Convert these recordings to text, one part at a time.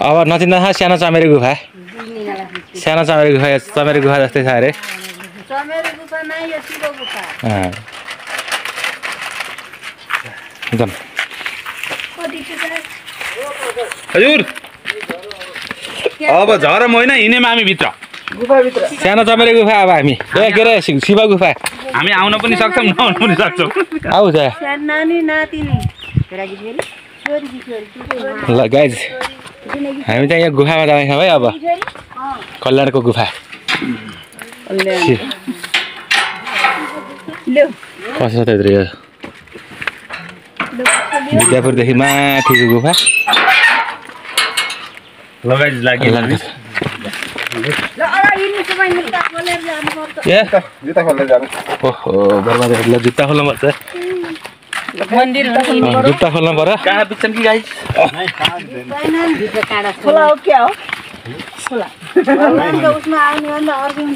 अब नचिन्दा सानो चमेरे गुफा चमेरे गुफा जस्तै छ अरे हजुर अब झर महिना हिँड्यौँ हामी भित्र सानो चमेरे गुफा अब हामी के अरे शिव गुफा हामी आउन पनि सक्छौँ नआउन पनि सक्छौँ आउँछ ल गाइज हामी चाहिँ यहाँ गुफामा जाँदैछौँ है अब कल्याणको गुफा कसो त यो विद्यापुरदेखि माथिको गुफा ल गाइज लाग्यो जुत्ता खोल्न जानु ओहो बर्बाद जुत्ता खोल्नु पर्छ जुत्ता खोल्नु पर्यो कहाँ बित्छन् कि गाइस खोला हो क्या हो ल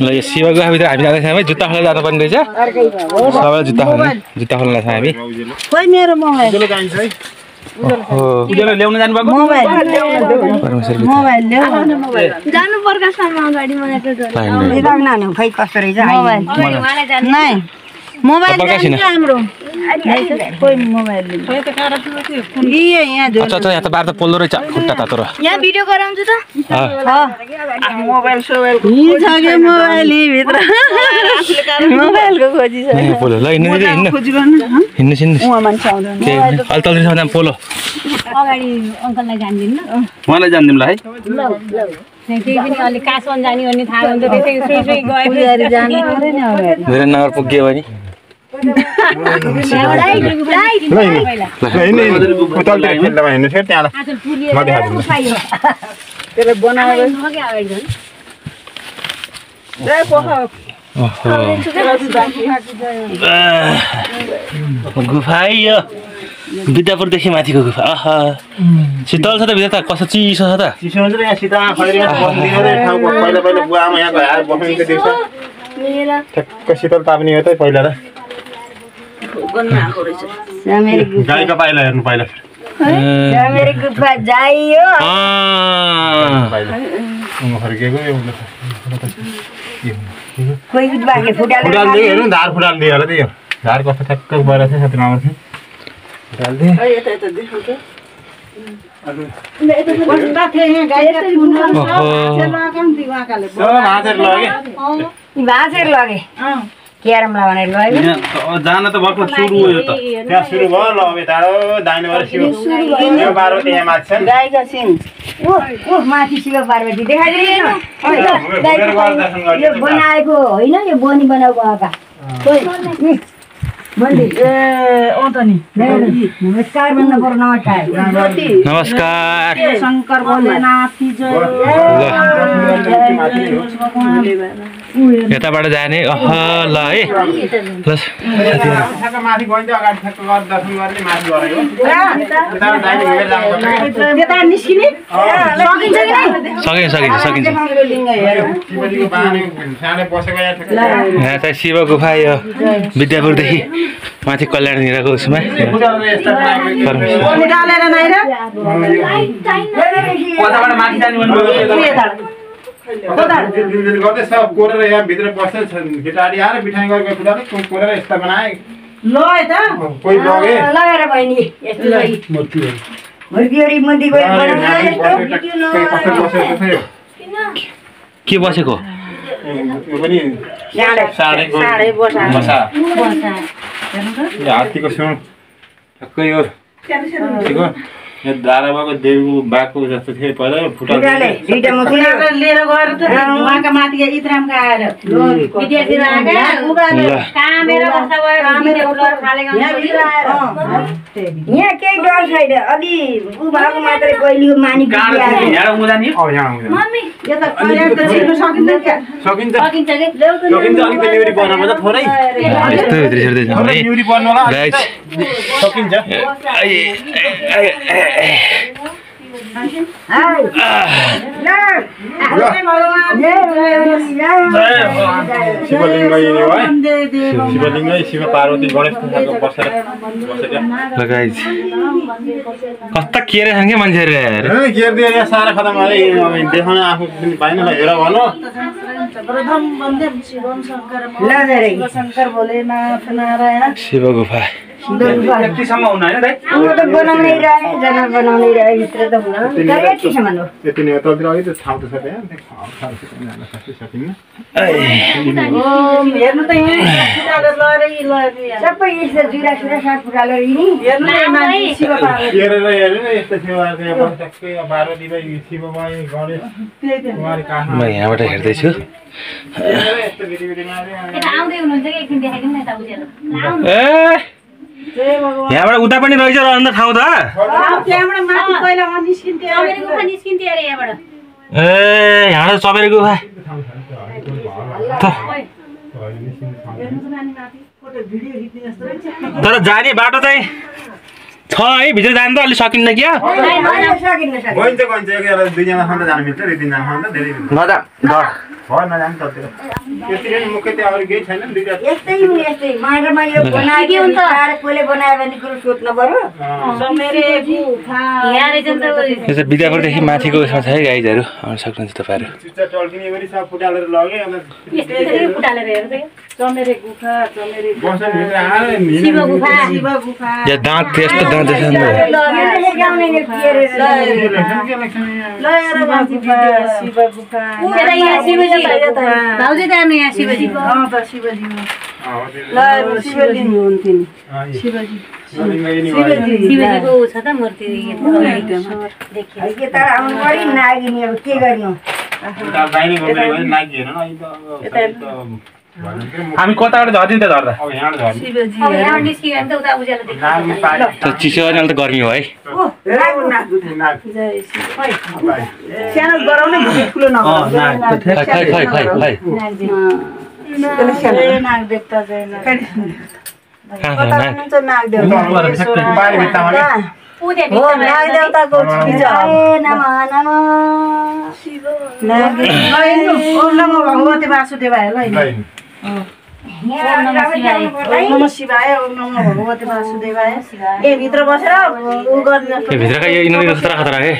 यो शिव गुफाभित्र हामी जाँदैछौँ है जुत्ता खोल्न जानुपर्ने रहेछ सबैलाई जुत्ता खोल्न छ हामी खोइ मेरो मोबाइल ल्याउन जानु भएको मोबाइल जानु पर्छ सामु अगाडि मलाई त राख्न खै कस्तो रहेछ मोबाइल राम्रो कोही मोबाइल अच्छा यहाँ त बार त पोल्दो रहेछ खुट्टा तातो र यहाँ भिडियो गराउँछु त मोबाइल सोबाइल छ के मोबाइल भित्र मोबाइलको खोजी छ पोलो ल हिँड्नु अलि तलसम्म पोलो अगाडि अङ्कललाई जान्दिनु मलाई जान्दिनु ल है त्यही पनि अलि कासवन जाने भन्ने थाहा हुन्छ त्यसै सुई गए जानु पर्यो नि अगाडि मेरो नगर पुग्यो भने गुफा यो विद्यापुरदेखि माथिको गुफा शीतल छ त भित्र त कस्तो चिसो छ त चिसो हुन्छ यहाँ सीता ठ्याक्क शीतल ताप्ने हो त पहिला त गाईको पाइला हेर्नु पहिला गुफा जाइयो हेर्नु धार फुटाल्दियो होला त्यो धार कस्तो ठ्याक्क भएर थियो साथी नम्बर भाँचेर लगे क्यारमला भनेर लग्यो जान त भर्खर सुरु हो यो त त्यहाँ सुरु भयो ल अब टाढो दाहिनेबाट शिव पार्वती यहाँ माथि छन् गाईका सिङ ओ माथि शिव पार्वती देखाइदिनु यो बनाएको होइन यो बनी बनाएको आका मन्दिर ए ओतनी नमस्कार भन्न पर्यो नमस्कार शङ्कर भोलेनाथ जय यताबाट जाने ल है माथि गइन्छ अगाडि ठ्याक्क गरेर दर्शन गर्ने माथि गरेको यता निस्किने सकिन्छ शिवजीको पानी सानो बसेको यहाँ चाहिँ शिव गुफा यो विद्यापुरदेखि माथि कल्याणनिरको उसमा सब कोरेर यहाँ भित्र बस्दै केटाडी आएर बिठाइ गरेको कुराले कोरेर यस्ता बनाए ल यता कोही लगे लगाएर बहिनी यस्तो लागि मन्दिर के बसेको यो पनि साडे बसा हात्तीको सुन ठक्कै यो दाराबाको देवीको बाघको जस्तो थियो पहिला फुटाले लिएर गएर त उहाँका माथिका इतरामका आएर विद्यार्थी कामेरा बस्दा यहाँ केही डर छैन अलि उभाको मात्रै पहिलो मानि मम्मी यो त कल्याण त छिर्न सकिन्छ क्या सकिन्छ अलि डेलिभरी बनाउनु त थोरै यस्तो भित्र छिर्दै छ है डेलिभरी बन्नु होला गाइस सकिन्छ शिवलिङ्ग शिव पार्वती गणेश बसेर गाइस कस्तो केरे छन् के मान्छेहरु यार सारा खतम भयो देखाउन आफू पनि पाइन हेर भनो प्रथम वन्दे शिवम शंकर भोलेनाथ नारायण शिव गुफा यतिसम्म हुन हैन दाइ त बनाउनै रहे जना बनाउनै रहे भित्र त हुन तर यतिसम्म हो यति नै ततिर अलि त ठाउँ त छ त्यहाँ सकिन्न हेर्नु त यहाँ सबै यस्तो जुरा सुरा साथ फुटालेर यिनी हेर्नु न मान्छे शिव पार्वती हेरेर हेर्नु यस्तो शिवहरुको यहाँ बस्दै पार्वती भाइ शिवमाई गणेश कुमारी काठमा म यहाँबाट हेर्दै छु यस्तो बिदिबिदी मारे आउँदै हुनुहुन्छ कि एकदिन देखाइदिनु न यता उजेर ए यहाँबाट उता पनि रहेछ र अन्त ठाउँ त त्यहाँबाट माथि पहिला निस्किन्थ्यो चमेरे गुफा निस्किन्थ्यो अरे यहाँबाट ए यहाँ चमेरे गुफा तर जाने बाटो चाहिँ छ है भित्र जानु त अलि सकिन्न क्या गइन्छ एकजना दुईजना खान जानु मिल्छ रे तीनजना खान त धेरै नजा डर भयो नजानु त यति नै मुख्य त्यहाँ अरू केही छैन दुईटा यस्तै हुने यस्तै माइरमा यो बनाइदियो नि त कसले बनायो भने कुरो सोध्नु पर्यो समेरे गुफा यहाँ रहेछ नि त यो चाहिँ विद्यापुरदेखि माथिको उसमा छ है गाइजहरू आउन सक्नुहुन्छ तपाईँहरू चुच्चा टल्किने गरी सब फुटालेर लगे यस्तै फुटालेर हेर्दै समेरे गुफा समेरे बसन भित्र आएर शिव गुफा शिव गुफा यहाँ दाँत त्यस्तो दाँत छ नि त लएर गुफा शिव गुफा यता यहाँ शिवजी भाउजू त आउनु यहाँ शिवजी त शिवजी ल शिवलिङ्ग हुन्थ्यो नि शिवजी शिवजीको छ त मूर्ति देखियो के तर आउनु पर्यो नागिनी अब के गर्नु हामी कताबाट झर्दिन्छ त झर्दा शिवजी अब यहाँ निस्कियो भने त उता उज्यालो देख्छ चिसो अहिले त गर्मी हो है सानो गराउने ठुलो नागदेवता नागदेवताको भगवती वासुदेवाय नम शिवाय ओम नम भगवती वासुदेवाय ए भित्र बसेर उ गर्ने भित्रका यो यिनीहरू खतरा खतरा है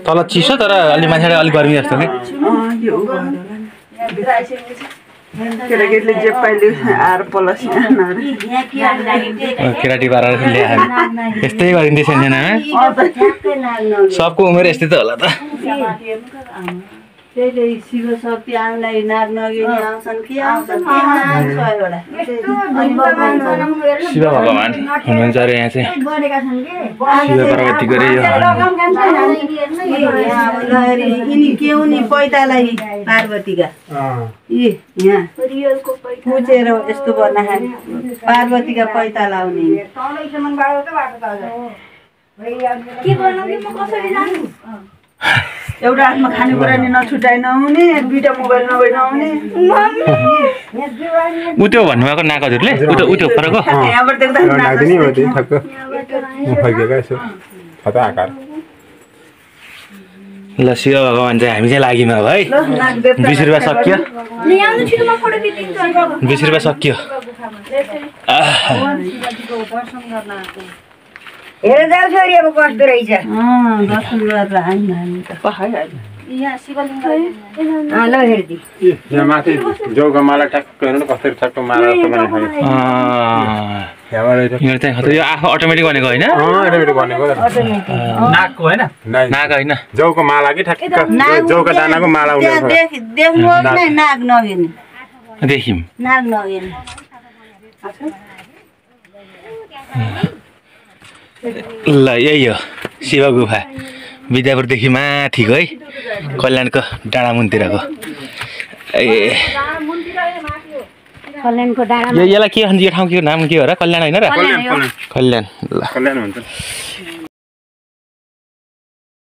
तल चिसो तर अलि मान्छे अलिक गर्मी जस्तो कि केटाकेटीले जे पाइले आएर पलस केटाटी पारेर ल्याएर यस्तै गरिन्थ्यो सानसानामा सबको उमेर यस्तै त होला त त्यही शिव शक्ति हामीलाई नाग नगिनी आउँछन् कि शिव भगवान हुनुहुन्छ अरे यहाँ चाहिँ शिव पार्वतीको रे यिनी के हुने पैतालाई पार्वतीका यहाँ पुछेर यस्तो भन्दाखेरि पार्वतीका पैता लाउने एउटा हातमा खानेकुरा नि नछुटाइ नहुने दुईटा मोबाइल नभए नहुने उत्यो भन्नुभएको नाक हजुरले उत्यो फरक यहाँबाट देख्दा ल शिव भगवान चाहिँ हामी चाहिँ लाग्यौँ अब है 20 रुपियाँ सक्यो 20 रुपियाँ सक्यो हेर जाऊ छोरी अब कस्तो रहेछ दर्शन गरेर हामी त यहाँ शिवलिङ्ग ल हेर्दी यहाँ माथि जौको माला ठ्याक्क हेर्नु कसरी ठ्याक्क माला जस्तो बनाएको यो चाहिँ यो आफू अटोमेटिक बनेको होइन नाकको होइन नाक होइन जौको माला कि ठ्याक्क जौको दानाको माला देख्नु नाग नहेर्ने देखिम नाग नहेर्ने ल यही हो शिव गुफा विद्यापुरदेखि माथिको है कल्याणको डाँडा मुनतिरको ए कल्याणको डाँडा यसलाई के भन्छ यो ठाउँको नाम के हो र कल्याण होइन र कल्याण ल कल्याण हुन्छ